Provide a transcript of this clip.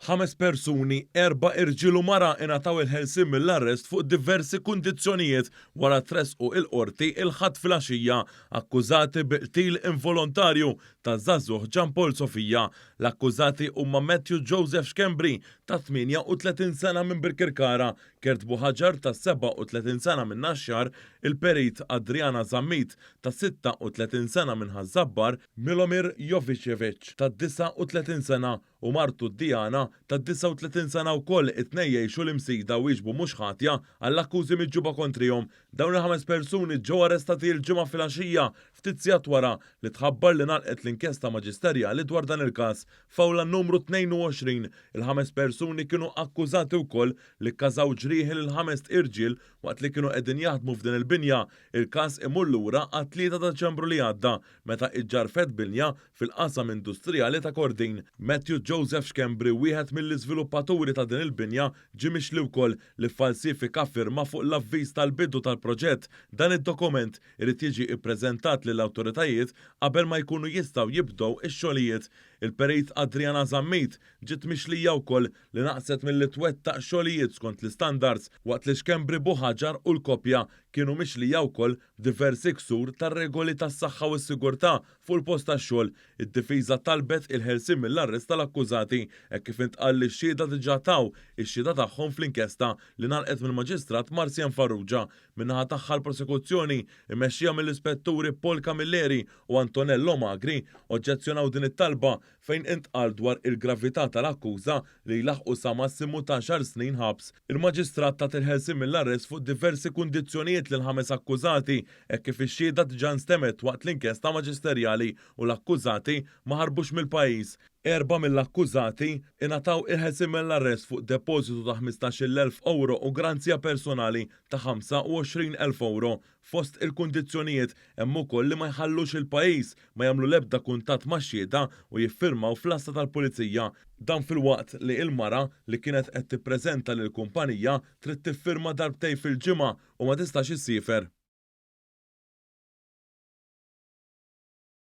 Ħames persuni, erba' irġiel u mara ingħataw il-ħelsien mill-arrest fuq diversi kundizzjonijiet wara tressqu il-Qorti il-Ħadd filgħaxija akkużati bi qtil involontarju taż-żagħżugħ Jean Paul Sofia. L-akkużati huma Matthew Joseph Schembri ta' 38 sena minn Birkirkara, Kurt Buhaġar ta' 37 sena minn Naxxar, il-Perit Adriana Zammit ta' 36 sena minn Ħaż-Żabbar, Milomir Jovicevic ta' 39 sena u martu Diana ta' 39 sena wkoll it-tnejn jgħixu l-Imsida wieġbu mhux ħatja għall-akkużi miġjuba kontrihom. Dawn il-ħames persuni ġew arrestati l-Ġimgħa filgħaxija ftit sigħat wara li tħabbar li ngħalqet l-inkjesta maġisterjali dwar dan il-każ. F'awla numru 22, il-ħames persuni kienu akkużati wkoll li kkażaw ġrieħi lil ħamest irġiel waqt li kienu qegħdin jaħdmu f'din il-binja. Il-każ imur lura għat-3 ta' Diċembru li għadda meta iġġarfet binja fil-qasam industrijali ta' Kordin. Matthew Joseph Schembri, wieħed mill-iżviluppaturi ta' din il-binja, ġie mixli wkoll li ffalsifika firma fuq l-avviż tal-bidu tal-proġett. Dan id-dokument irid jiġi ppreżentat lill-awtoritajiet qabel ma jkunu jistgħu jibdew ix-xogħlijiet. Il-Perit Adriana Zammit ġiet mixlija wkoll li naqset milli twettaq xogħlijiet skont l-istandards waqt li Schembri Buhaġar u l-koppja kienu mixlija wkoll b'diversi ksur tar-regoli tas-saħħa u s-sigurtà fuq il-post tax-xogħol. Id-difiża talbet il-ħelsien mill-arrest tal-akkużati hekk kif intqal li x-xhieda diġà taw ix-xhieda tagħhom fl-inkjesta li ngħalqet mill-Maġistrat Marcianne Farrugia. Min-naħa tagħha l-prosekuzzjoni, immexxija mill-Ispetturi Paul Camilleri u Antonello Magri, oġġezzjonaw din it-talba fejn intqal dwar il-gravità tal-akkuża li jlaħħqu sa massimu ta' għaxar snin ħabs. Il-Maġistrat tat il-ħelsien mill-arrest fuq diversi kundizzjonijiet lill-ħames akkużati hekk kif ix-xhieda diġà nstemgħet waqt l-inkjesta maġisterjali u l-akkużati ma ħarbux mill-pajjiż. Erbgħa mill-akkużati ingħataw il-ħelsien mill-arrest fuq depożitu ta' 15,000 ewro u garanzija personali ta' 25,000 ewro. Fost il-kundizzjonijiet hemm ukoll li ma jħallux il-pajjiż, ma jagħmlu l-ebda kuntatt max-xhieda u jiffirmaw fl-għassa tal-Pulizija. Dan filwaqt li il-mara, li kienet qed tippreżenta lill-kumpanija, trid tiffirma darbtejn fil-ġimgħa u ma tistax issiefer.